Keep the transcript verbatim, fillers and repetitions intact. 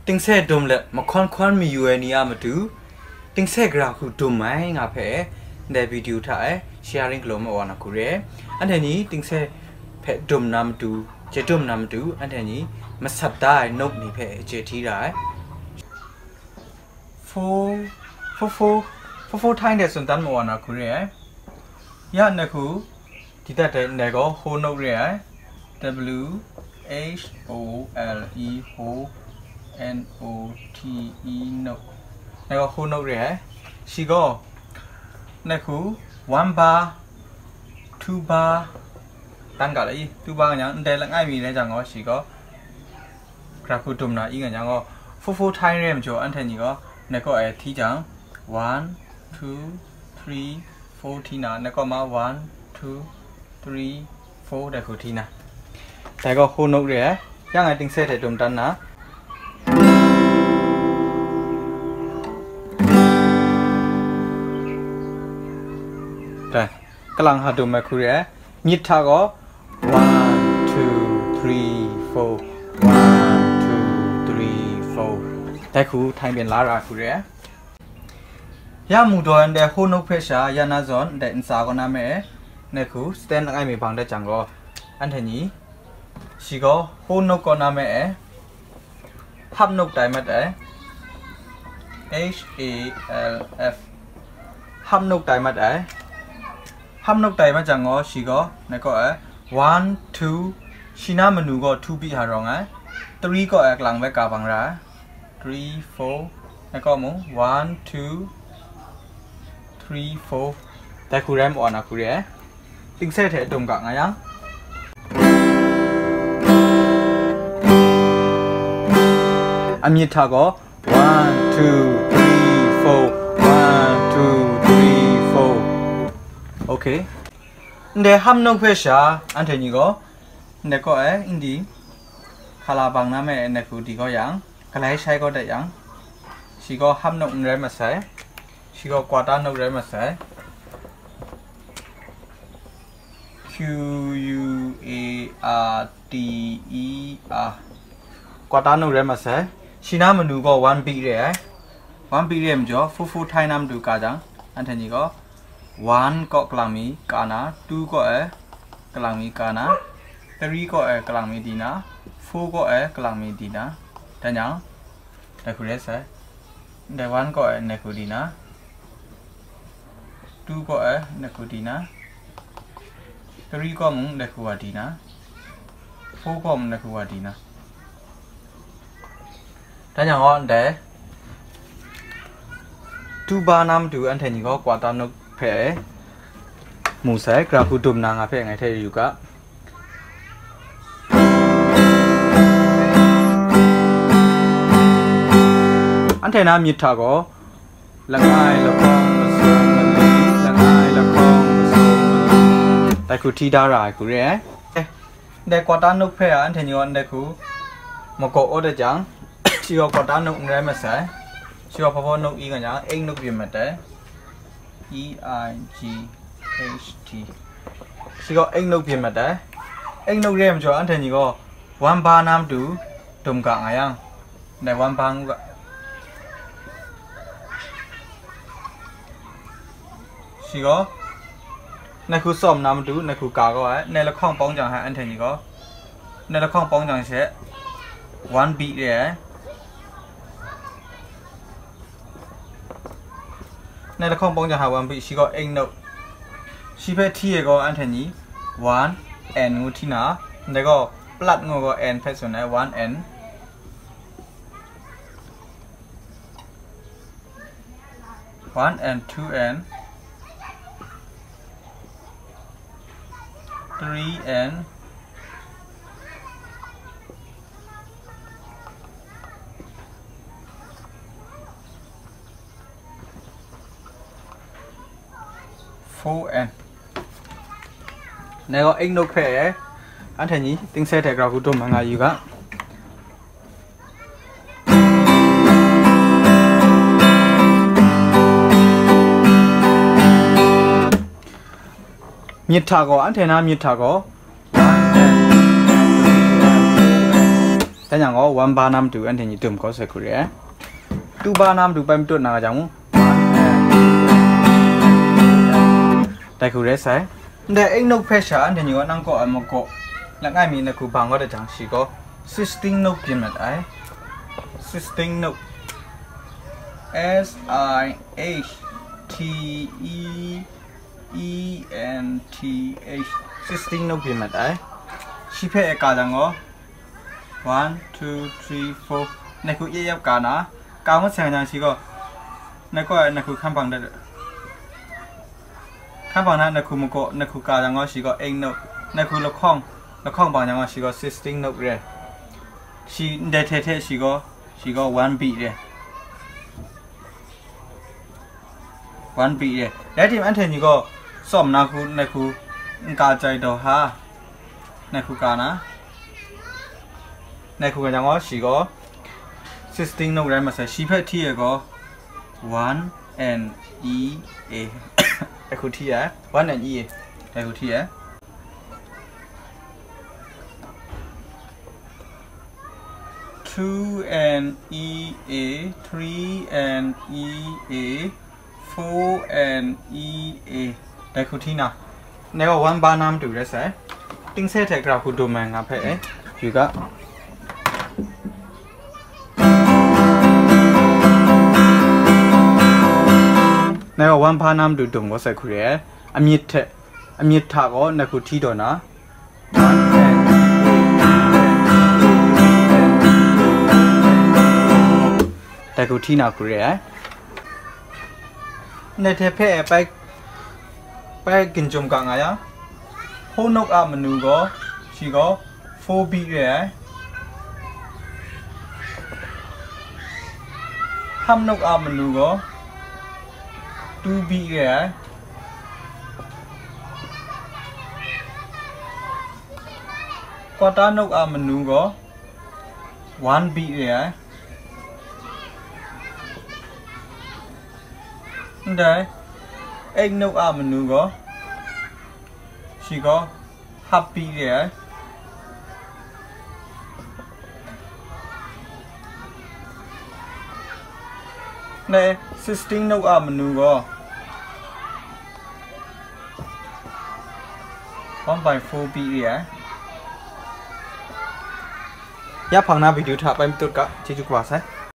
Tingse dum let mahkawn hkawn mayu ai ni a matu, tingse gara hku dum ai nga hpe ndai video hta e sharing galaw ma wa na hku re ai. Anhte ni tingse hpe dum na matu, chye dum na matu, anhte ni masat da ai note ni hpe chye hti ra ai. Fo, fo, fo, fo, fo time de tsun dan ma wa na hku re ai. Ya ndai hku, di dat ai ndai gaw whole note re ai. W H O L E, whole, N O T E, note. Ndai gaw whole note re ai. Shi gaw, ndai hku, one bar, two bar, dan ga la i, two bar nga yang, ndai langai mi rai jang gaw, shi gaw, gara hku dum na i nga yang gaw, fo fo time re majaw, anhte ni gaw, ndai kaw e hti jang, one, two, three, four hti na, ndai kaw ma one, two, three, four dai hku hti na. Dai gaw whole note re ai, yang ai tingse hte dum dan na. Dai, kalang ha dum ai hku re ai, myit hta gaw, one, two, three, four, one, two, three, four. Dai hku time byin la ra hku re ai. Ya mu daw ai ndai whole note hpe sha ya na zawn ndai ntsa kaw na me ai, ndai hku stand langai mi bang dat jang gaw, anhte ni, shi gaw whole note kaw na me ai, half note tai mat ai, H A L F, half note tai mat ai. Half note tai mat jang gaw, shi gaw, ndai kaw e, one, two, shi na manu gaw two beat ha rawng ai, three kaw e kalang bai ka bang ra ai, three, four, ndai kaw mung, one, two, three, four, dai hku rai ma wa na hku re ai. Tingse hte dum ga nga yang, amyit hta gaw, one, two, three, four, one, two, three, four. Okay. Ndai half note hpe sha, anhte ni gaw, ndai kaw e, indi, hkala bang na me ai ndai hku di gaw yang, galai shai gaw dat yang, shi gaw half note n rai masai, shi gaw quarter note rai masai. Q U A R T E R. Quarter note rai masai. Shi na manu gaw one beat re ai. One beat re ai majaw, fo fo time na matu ka jang, anhte ni gaw, one kaw kalang mi ka na, two kaw e kalang mi ka na, three kaw e kalang mi di na, four kaw e kalang mi di na, dan yang, dai hku re sai. Ndai one kaw e ndai hku di na, two kaw e ndai hku di na, three kaw mung ndai hku wa di na, four kaw mung ndai hku wa di na. Dan yang gaw ndai two bar na matu anhte ni gaw quarter note hpe mu sai, gara hku dum na nga hpe ngai hte yu ga. Anhte na myit hta gaw, langai, lahkawng, masum, mali, langai, lahkawng, masum, mali. Dai hku hti da ra ai hku re ai. Eh, ndai quarter note hpe a, anhte ni gaw ndai hku magaw aw dat jang, shi gaw quarter note n rai masai. Shi gaw hpa hpa note i nga jang, eight note byin mat ai. E I G H T. Shi gaw eight note byin mat ai. Eight note re ai majaw, anhte ni gaw one bar na matu dum ga nga yang, ndai one bar ngu ga. Shi gaw, ndai hku tsawm na matu, ndai hku ka kau ai, ndai lahkawng pawng jang hai anhte ni gaw, ndai lahkawng pawng jang she, one beat re ai. Ndai lahkawng pawng jang hai one beat, shi gaw eight note. Shi hpe hti e gaw anhte ni, one, N ngu hti na, ndai gaw, plat ngu gaw N hpe tsun ai, one N. One N, two N, three N, four N. Ndai gaw eight note hpe, anhte ni tingse hte gara hku dum ai nga yu ga. Myit hta gaw, anhte na myit hta gaw, Dan yang gaw one bar na matu anhte ni dum kau sai hku re ai. Two bar na matu bai matut na nga jang mu. Dai hku re sai. Ndai eight note hpe sha anhte ni gaw nang kaw ai makaw langai mi na hku bang kau dat jang shi gaw sixteen note byin mat ai. Sixteen note. S I X T E E N T H. Sixteen note byin mat ai. Shi hpe e ka jang gaw, one, two, three, four. Na hku yep yep ka na, ka ngut sai jang shi gaw, na kaw ai na hku hkan bang dat. Hkan bang na, na hku makaw, na hku ka jang gaw shi gaw eight note. Na hku lahkawng, lahkawng bang jang gaw shi gaw sixteen note re. Shi ndai hte hte shi gaw, shi gaw one beat re. One beat re. Dai tim anhte ni gaw tsawm na hku, na hku n ka jai daw ha. Na hku ka na. Na hku ka jang gaw shi gaw sixteen note rai masai, shi hpe hti ai gaw one and E A. Dai hku hti ai. One and E A. Dai hku hti ai. Two and E A, three and E A, four and E A. Dai hku hti na. Ngai gaw one bar na matu rai sai. Tingse hte gara hku dum ai nga hpe e. Yu ga. Ngai gaw one bar na matu dum gaw sai hku re ai. Amyit hte, amyit hta gaw na hku hti daw na. Dai hku hti na hku re ai. Ndai hte hpe e bai, bai ginjum ga nga yang, hawk nok a manu gaw, shi gaw four beat re ai. Hap nok a manu gaw two beat re ai. Quarter nok a manu gaw one beat re ai. Ndai eight nok a manu gaw, shi gaw half beat re ai. Ndai sixteen nok a manu gaw one by four beat re ai. Ya hpang na video hta bai matut ga, chyeju kaba sai.